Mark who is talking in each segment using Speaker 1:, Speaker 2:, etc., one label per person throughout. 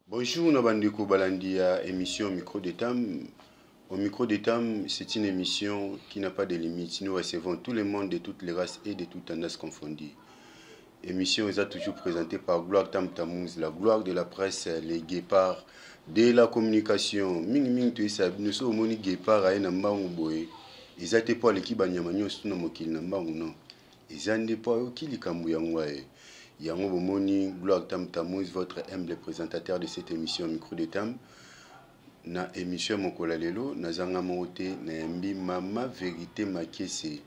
Speaker 1: Bonjour na bandeko balandi ya émission Micro de Tam. Au Micro de Tam, c'est une émission qui n'a pas de limites. Nous recevons tout le monde de toutes les races et de toutes tendances confondues. Émission est toujours présentée par Gloire Tam Tamouz, la gloire de la presse, les guépards de la communication. Mingi mingi toyesa bino so omoni guépard aye na mbangu boye eza te mpo aleki banyama nyonso na mokili na mbangu non. Eza nde mpo ayoki likambo yango aye. Yango bomoni Gloire Tam Tamouz, votre humble présentateur de cette émission Micro de Tam. Na émission ya mokolo ya lelo nazanga moko te, nayambi Mama Verite Makese,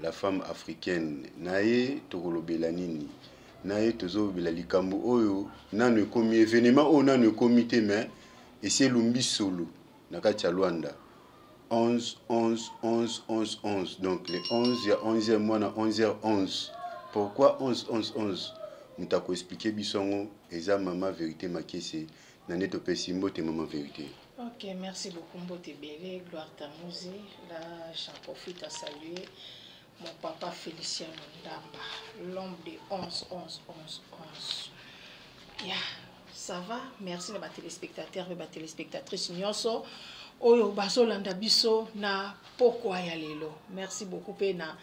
Speaker 1: la femme africaine. Na ye tokolobela nini? Na ye tozolobela likambo oyo nanu ekomi, événement oyo nanu ekomi te, mais esi elumbi solo na kati ya Luanda. 11 11 11 11 11, donc le 11 ya 11e mois na 11h11. Pourquoi 11 11 11? Moto akoexplike biso yango eza Mama Verite Makese. Na nde topesi mbote Mama Verite.
Speaker 2: Ok, merci beaucoup mbote ebele Gloire Tamuzi. Là, j'en profite à saluer mon papa Félicien Ndamba, l'homme de 11 11 11 11. Yeah, ça va. Merci na ba téléspectateurs et ba téléspectatrices nyonso oyo bazolanda biso na pokwa ya lelo. Merci beaucoup pe na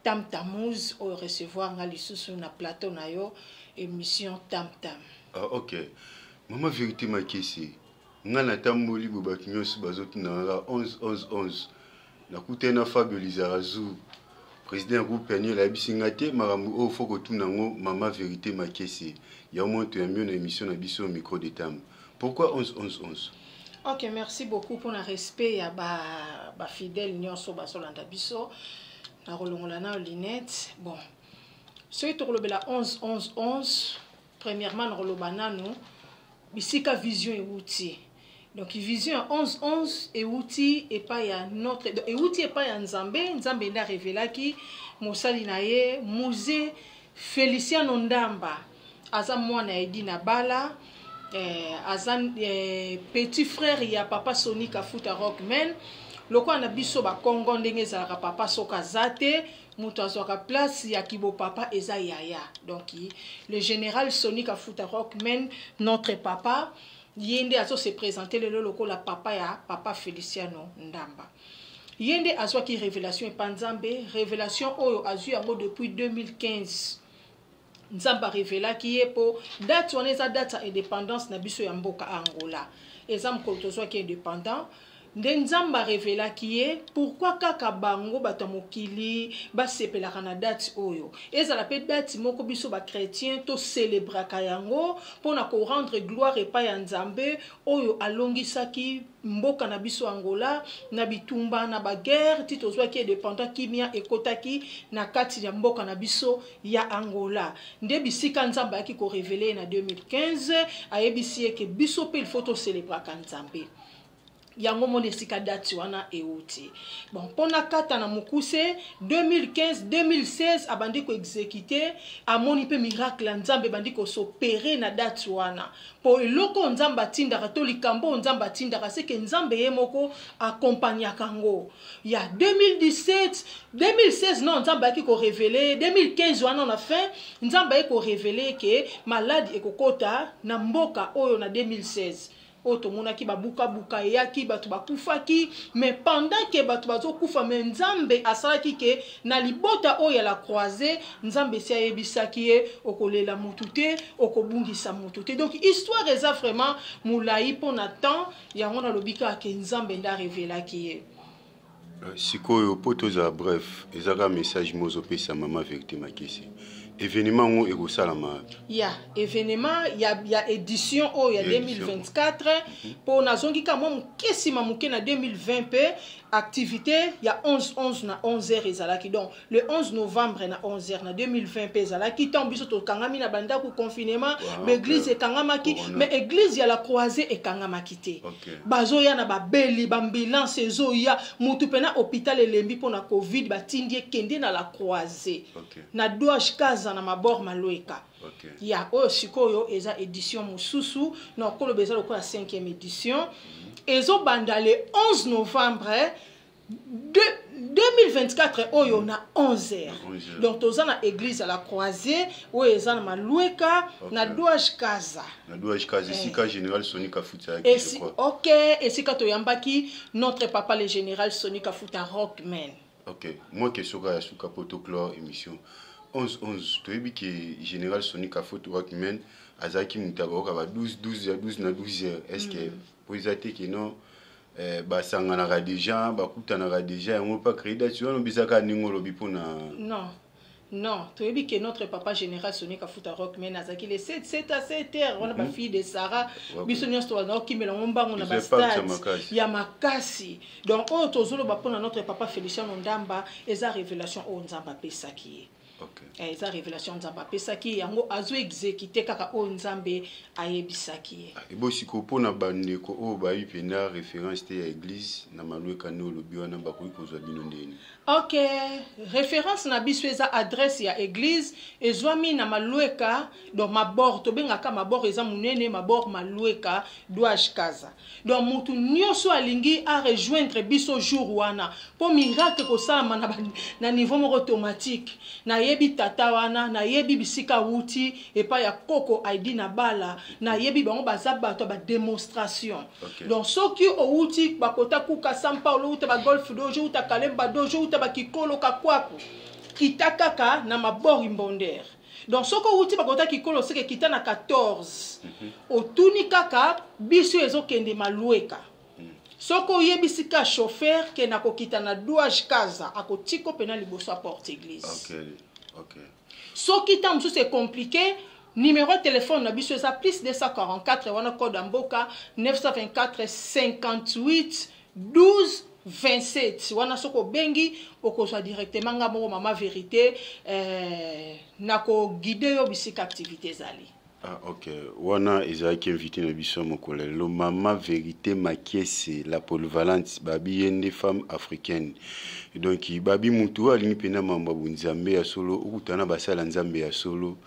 Speaker 2: Tam Tamouz oyo recevoir nga lisusu na plateau na yo émission Tam Tam.
Speaker 1: Ah, ok. Mama Verite Makese, nga natamboli boye bato nyonso bazotuna nga 11 11 11. Nakutani na Fabio Lizarazu, président ya groupe Peniel, ayebisi nga te makambo oyo fo kotuna yango Mama Verite Makese. Yango moko toyambi yo na émission na biso Micro de Tam. Pourquoi 11 11 11?
Speaker 2: Ok, merci beaucoup pour le respect ya ba ba fidèle nyonso bazolanda biso. Na kolongola na lunette. Bon. Soki tokolobela 11 11 11, premièrement na koloba nanu bisika vision euti. Donc vision ya 11 11 euti epai ya notre, donc euti epai ya Nzambe. Nzambe nde arevelaki mosali na ye Musée Feliciano Ndamba, aza mwana ya Edina Bala, aza petit frère ya papa Sony Kafuta Rockman. Lokola na biso ba Congo ndenge ezalaka, papa soki aza te, moto azwaka place ya kibo papa eza yaya. Donc le général Sony Kafuta Rockman, notre papa, ye nde azo se présenter lelo lokola papa ya papa Feliciano Ndamba. Ye nde azwaki révélation epa Nzambe, révélation oyo azwi yango depuis 2015. Nzambe arevelaki ye po date wana eza date ya indépendance na biso ya mboka Angola. Eza mokolo tozwaki indépendant nde Nzambe arevelaki ye. Pourquoi kaka bango bato ya mokili basepelaka na date oyo? Ezala pe date moko biso ba chrétien tocélébraka yango mpona korendre gloire epai ya Nzambe oyo alongisaki mboka na biso Angola na bitumba na baguerre ti tozwaki indépendant, kimia ekotaki na kati ya mboka na biso ya Angola. Nde bisika Nzambe ayaki korevele ye na 2015, ayebisi ye ke biso mpe il faut tocélébraka Nzambe. Yango moni esika date wana euti. Bon, mpona kata na mokuse, 2015 2016 abandi koexécute, amoni mpe miracle ya Nzambe ebandi kosopere na date wana. Po eloko oyo Nzambe atindaka to likambo oyo Nzambe atindaka, seke Nzambe ye moko akompagnaka yango. Ya 2017 2016 non, Nzambe ayaki korevele 2015 wana na fin, Nzambe ayaki korevele ke maladi ekokota na mboka oyo na 2016 oyo tomonaki babukabuka eyaki, bato bakufaki. Mais pendant ke bato bazokufa, mais Nzambe asalaki ke na libota oyo ya la croisée, Nzambe esi ayebisaki ye okolela motu te, okobungisa motu te. Donc histoire eza vraiment molai mpona temps yango nalobi kaka ke Nzambe nde arevelaki ye.
Speaker 1: Sikoyo mpo tozala bref, eza kaka message mo ozopesa Mama Verite Makese. Événement yango ekosalama?
Speaker 2: Ya événement ya édition oyo ya 2024, mpo nazongi ka mwa moke nsima moke na 2020 mpe activité ya 11 11 na 11 heures ezalaki. Donc le 11 novembre na 11 heures na 2020 mpe ezalaki ntango biso tokangami na bandako, confinement, baeglise ekangamaki, mais église ya la croisée ekangamaki te. Bazoya na babeli, baambulance ezoya, motu mpena hôpital elembi mpona Covid, batindi ekende na la croisée na douage Kaza na mabor Malweka. Ya oyo sikoyo eza édition mosusu na koloba eza lokola 5e édition, ezobanda le 11 novembre. 2024 oyo na 11 heures. Donc toza na église à la Croisée oyo eza na Malueka, na Douage Kaza.
Speaker 1: Na Douage Kaza, esika général Sony Kafuta.
Speaker 2: Ok, esika toyambaki notre papa le général Sony Kafuta Rockman.
Speaker 1: Ok, moi question kaka ya suka po toclore émission. 11 11, toyebi ke général Sony Kafuta Rockman azalaki moto abakoka ba 12 12 ya 12 na 12 heures. Est ce que po eza te ke non, basanganaka déjà, bakutanaka déjà, yango mpa créer date wana, obisaka ndenge olobi mpona?
Speaker 2: Non, toyebi ke notre papa général Sony Kafuta Rockman azalaki le 7 7 à 7 heures wana. Bafille de Sarah, biso nyonso tobanda okimela yango mbango na bastade ya makasi. Donc oyo tozoloba mpona notre papa Féliciano Ndamba eza révélation oyo Nzambe apesaki ye. Eza révélation Nzambe apesaki yango, azo exécute kaka oyo Nzambe ayebisaki ye.
Speaker 1: Ebosiko mpona bandeko oyo bayebi mpenza référence te ya église na Malueka nde olobi wana, bakoki kozwa bino ndeni?
Speaker 2: Ok, référence na biso eza adresse ya église, ezwami na Malueka, donc Mabor, tobengaka Mabor, eza monene, Mabor Malueka, Douage Kaza. Donc motu nyonso alingi arejoindre biso jour wana mpo miracle kosalama na niveau moko automatique. Nayebi tata wana, nayebi bisika awuti, epai ya koko aidi na bala, nayebi bango baza bato ya badémonstration. Donc soki owuti bakota kuka San Paulo, outa bagolf dojo, outa Kalemba dojo, outa bakikolo kakwaku, kita kaka na Mabori Mbondere. Donc soki owuti bakota kikolo, seke kita na 14, otuni kaka biso ezokende Malueka. Soki oyebisi ka chauffeur ke nakokita na Douage Kaza, akotika mpena liboso ya porte église. Soki ntango mosusu ecompliqué, numéro ya telefone na biso eza plus 244 wana code ya mboka, 924 58 12 27. Wana soki obengi, okozwa directement nga moko Mama Vérité, nakoguide yo bisika activité ezali.
Speaker 1: Ah, ok, wana ezalaki invité na biso ya mokolo lelo, Mama Vérité Makiese, la polyvalente. Babi ye nde femme africaine. Donc babi mutu oyo alingi mpena mambo ya bonzambe ya solo, okutana na basala Nzambe ya solo.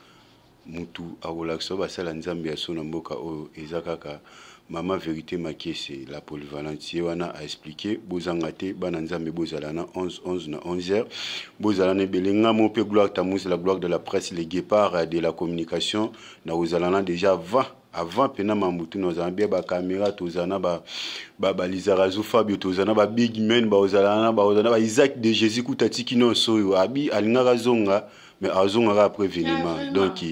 Speaker 1: Mutu akolakisa oyo basala Nzambe ya solo na mboka oyo eza kaka Mama Vérité Makiese, la polyvalente. Ye wana aexpliqué. Bozanga te, bana Nzambe, bozala na 11 11 na 11 heures, bozala na ebele. Nga mo mpe Gloire Tamus, la gloire de la presse, le guépard de la communication, na kozala na déjà avant mpena mamutu. Nazala bia bacaméra, tozala na balizarazu Fabio, tozala na babig men, baozala na baozala na baIsaac de Jésus. Kuta tiki nyonso oyo abi alingaka azonga, mais azongaka après événement. Donc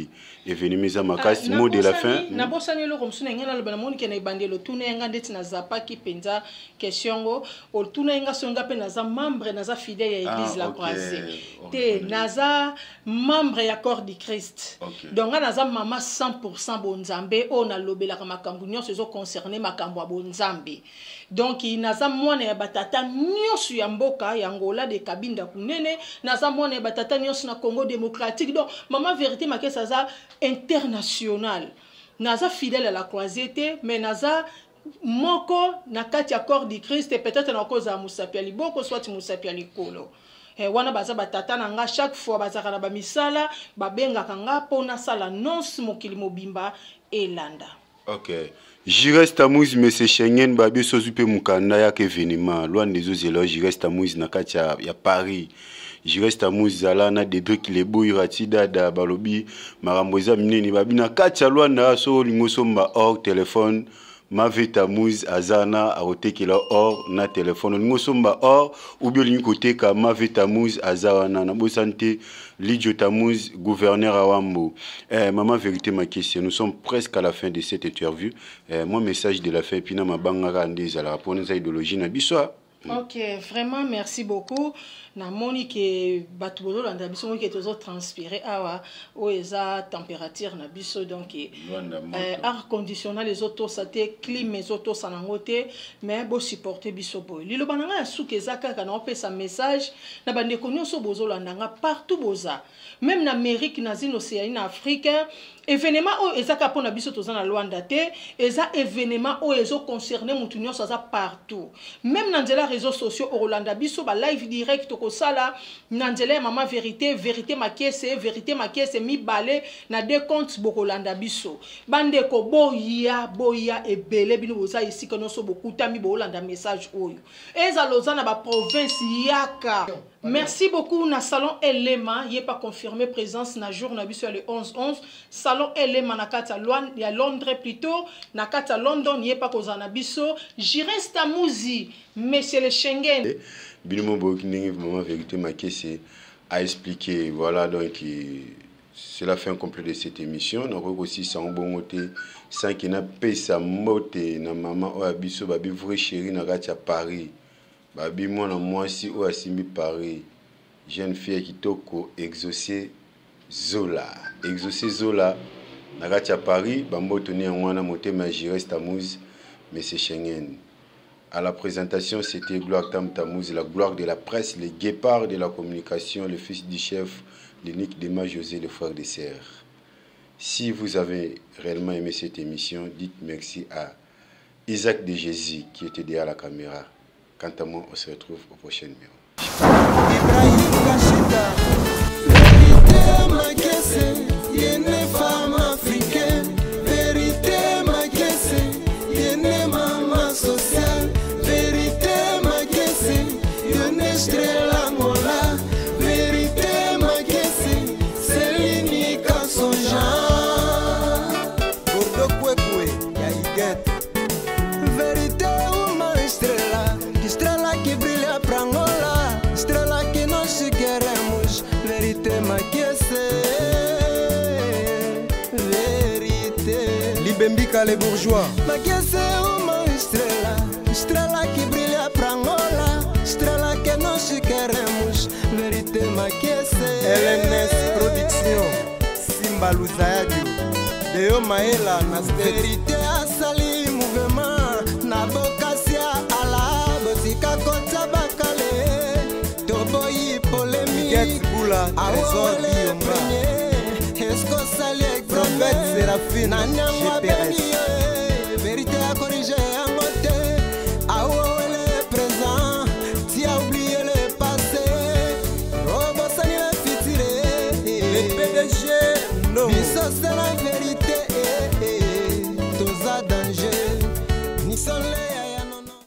Speaker 1: événement eza makasi. Mot de la fin.
Speaker 2: Nabosani eloko mosusu na ngai naloba. Namoni ke na ebandeli otuna ye nga ndeti nazapaki mpenza question ngo. Otuna ye nga so nga mpe naza membre, naza fidèle ya église La Croisée te. Naza membre ya Corps du Christ. Donc nga naza mama 100 bonzambe oyo nalobelaka makambo nyonso ezoconcerne makambo ya bonzambe. Donc naza mwana ya batata nyonso ya mboka ya Ngola de Kabinda kunene, naza mwana ya batata nyonso na Congo démocratique. Donc Mama Vérité Makesi aza international. Naza fidèle à la Croisée te, mais naza moko na kati ya Corps du Christ. Peut-être nakozala mosapi ya liboko, soit mosapi ya likolo. Wana baza batata na nga. Chaque fois bazalaka na bamisala, babengaka nga mpo nasala nonce, mokili mobimba elanda.
Speaker 1: Ok, Jires Tamuz, monsieur Schengen, babi sozu mpe mokanda yaka événement Lwanda ezozela. Jires Tamuz na kati ya Paris, Jires Tamuz zala na Dedrik Leboy Rati Dada. Balobi makambo eza minene. Babi na kati ya Lwanda, so olingi osomba or, telefone, Mave Tamuz aza na akotekela or na telefone. Olingi osomba or ubi olingi koteka, Mave Tamuz aza wana. Nabosani te Lidio Tamuz, gouverneur Awambo. Maman Vérité Makesi, nous sommes presque à la fin de cette interview. Moi, message de la fin, puis na mabanga nde ezalaka mpona eza idéologie na biso.
Speaker 2: Ok, vraiment merci beaucoup. Namoni ke bato bozolanda biso, moki ke tozotranspire awa, oyo eza température na biso. Donc air conditionnel ezotosa te, clim ezotosa nango te, mais bosupporte biso boye. Liloba na ngai ya suka eza kaka na opesa message na bandeko nyonso bozolanda nga partout boza, même na Amérique, na zine Océanie, na Afrique. Événement oyo eza kaka mpona biso toza na Lwanda te, eza événement oyo ezoconcerne motu nyonso aza partout, même na nzela. réseaux sociaux okolanda biso ba live direct tokosala na nzela ya mama Vérité, Vérité Makiese, Vérité Makiese mibale na deux comptes bokolanda biso. Bandeko, boya, boya ebele. Bino boza esika nyonso bokutami, boolanda message oyo, ezala oza na baprovince, yaka. Merci beaucoup na Salon Elema, ye pa confirmer présence na jour na biso ya le 11 11. Salon Elema na kati ya Londres, plutôt na kati ya London, ye pa kozala na biso. Jires Tamuzi, monsieur le Schengen.
Speaker 1: Bino mo boyoki ndenge mama Vérité Makese a expliqué. Voilà, donc c'est la fin complète de cette émission. Nakoki kosisa yango bongo te sans que napesa mbote na mama oyo ya biso, babi vrai chéri na kati ya Paris, babi mwana mwasi oyo asimbi Paris, jeune fille ya kitoko, Exaucé Zola, Exaucé Zola na kati ya Paris. Bamboto ni yango wana, motema ya Jires Tamouz, monsieur Schengen. À la présentation, c'était Gloire Tam Tamouz, la gloire de la presse, le guépard de la communication, le fils du chef, l'unique Dema José, le frère des serres. Si vous avez réellement aimé cette émission, dites merci à Isaac de Jésus qui était derrière la caméra. Quant à moi, on se retrouve au prochain numéro.
Speaker 3: Ibrahim Kashita, Vérité Makese, yene femme africaine. Vérité Makese, yene mama sociale. Vérité Makese, yone estrela Angola. Vérité Makese, Céline Kassonja.
Speaker 4: Bordeaux Kwekwe ya Igete.
Speaker 3: Vérité, uma estrela, estrela que brilha pra Angola, estrela que nós queremos. Vérité Makiese, vérité.
Speaker 4: Libembika les bourgeois.
Speaker 3: Makiese, uma estrela, estrela que brilha pra Angola, estrela que nós queremos. Vérité Makiese.
Speaker 4: LNS Production, Simba Luzayadio, Deo Maela na States.
Speaker 3: Vérité asali mouvement na bokasia ala botika kota bakale, toboyi polémique.
Speaker 4: Get Bula, Trésor
Speaker 3: Awole
Speaker 4: Biyomba.
Speaker 3: Premier eskosali.
Speaker 4: Prophète Séraphine,
Speaker 3: Nani yango
Speaker 4: GPRS.
Speaker 3: abengi ye vérité akorige yango te. Awole présent, tu as oublié le passé, obosani le futur.
Speaker 4: Le PDG Ndongo.
Speaker 3: Biso se na vérité.